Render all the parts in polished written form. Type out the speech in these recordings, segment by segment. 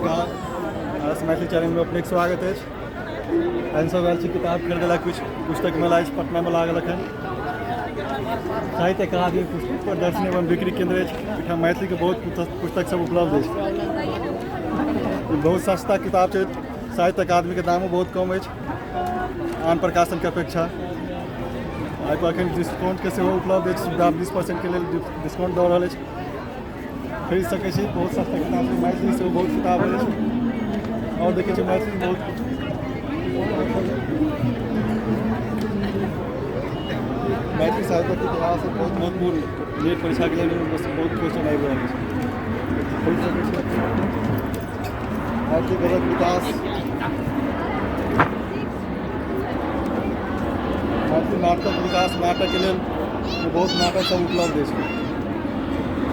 नमस्कार। आरएस मैथिली चैनलमे अपनेके स्वागत अछि। हम सब आयल छी किताब खरीदे ला, कुछ पुस्तक मेला अछि पटनामे लागल एखन। साहित्य अकादमी पुस्तक प्रदर्शनी एवं बिक्री केंद्र अछि। एहिठाम मैथिलीके बहुत पुस्तक सब उपलब्ध अछि। बहुत सस्ता किताब छै, साहित्य अकादमीके दामो बहुत कम अछि आन प्रकाशनके अपेक्षा। एहिपर एखन डिस्काउंटके सेहो उपलब्ध अछि सुविधा, 20% के लेल डिस्काउंट दऽ रहल अछि। खरीद सकै छी, बहुत सस्ता किताब छै। मैथिली सेहो बहुत किताब अछि आओर देखै छी मैथिली बहुत मैथिली साहित्यक इतिहास बहुत महत्वपूर्ण नीट परीक्षाके लेल बहुत क्वेश्चन आबि रहल अछि। खरीद सकै छी। मैथिली गजक विकास, मैथिली नाटकक विकास, नाटकके लेल बहुत नाटक सब उपलब्ध अछि।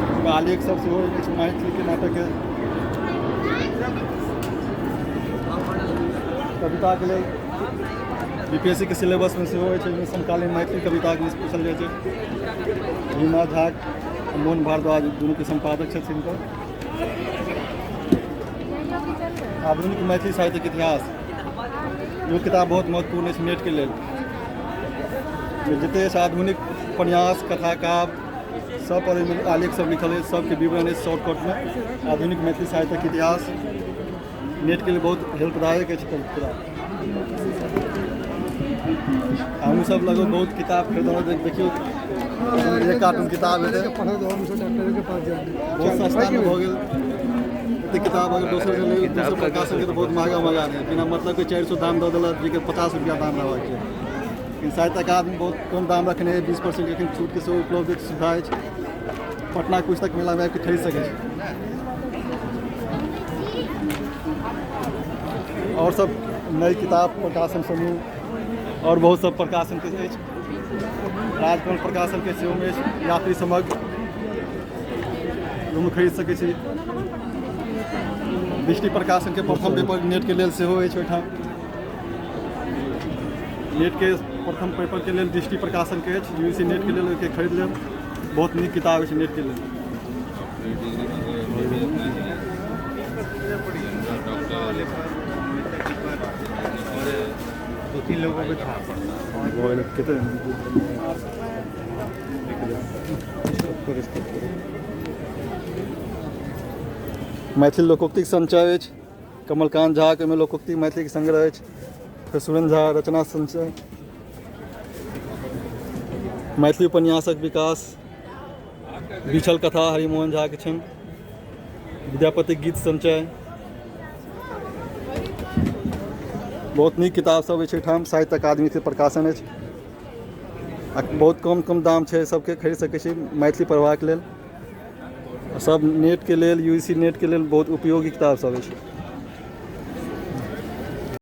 ओहिमे आलेख सब सेहो अछि मैथिलीके नाटकके। कविताके लेल बीपीएससी के सिलेबसमे सेहो अछि। एहिमे समकालीन मैथिली कविताके पूछल जाइ छै। रीमा झा, मोहन भारद्वाज दुनूके सम्पादक छथिन हिनकर। आधुनिक मैथिली साहित्यक इतिहास, इहो किताब बहुत महत्वपूर्ण अछि नेटके लेल। जतेक अछि आधुनिक उपन्यास, कथा, काव्य सब पर ओहिमे आलेख सब लिखल अछि, सबके विवरण अछि शॉर्टकटमे। आधुनिक मैथिली साहित्यक इतिहास नेटके लेल बहुत हेल्पदायक अछि किताब। हमहूँ सब लगभग बहुत किताब खरीदलहुँ। देखियौ, एक कार्टून किताब हेतै, बहुत सस्तामे भऽ गेल एते किताब। अगर दोसर से लेबै, दोसर प्रकाशनके, तऽ बहुत महगा महगा रहै, बिना मतलब के 400 दाम दऽ देलक, जेकि 50 रुपया दाम रहबाक चाही। लेकिन साहित्य अकादमी बहुत कम दाम रखने है। 20% एखन छूटके सेहो उपलब्ध सुविधा अछि। पटना पुस्तक मेलामे आबिके खरीद सकै छी। आओर सब नई किताब प्रकाशन समूह आओर बहुत सब प्रकाशनके अछि। राजकमल प्रकाशनके सेहोमे अछि यात्री समग्र, ओहिमे खरीद सकै छी। दृष्टि प्रकाशनके प्रथम पेपर नेटके लेल सेहो अछि ओहिठाम। नेटके प्रथम पेपरके लेल दृष्टि प्रकाशनके अछि। यू सी नेटके लेल ओहिके खरीद लेब, बहुत नीक किताब अछि नेटके लेल। दो तीन लोगों पे था। कते मैथिली लोकोक्तिक संचय अछि कमलकान्त झाके, ओहिमे लोकोक्ति मैथिलीके संग्रह अछि। फेर सुरेन्द्र झा रचना संचय, मैथिली उपन्यासक विकास, बिछल कथा हरिमोहन झाके छनि, विद्यापतिक गीत संचय। बहुत नीक किताब सब अछि एहिठाम। साहित्य अकादमीके प्रकाशन अछि आ बहुत कम कम दाम छै सबके। खरीद सकै छी मैथिली पढ़बाक लेल। सब नेटके लेल, यू सी नेटके लेल बहुत उपयोगी किताब सब अछि।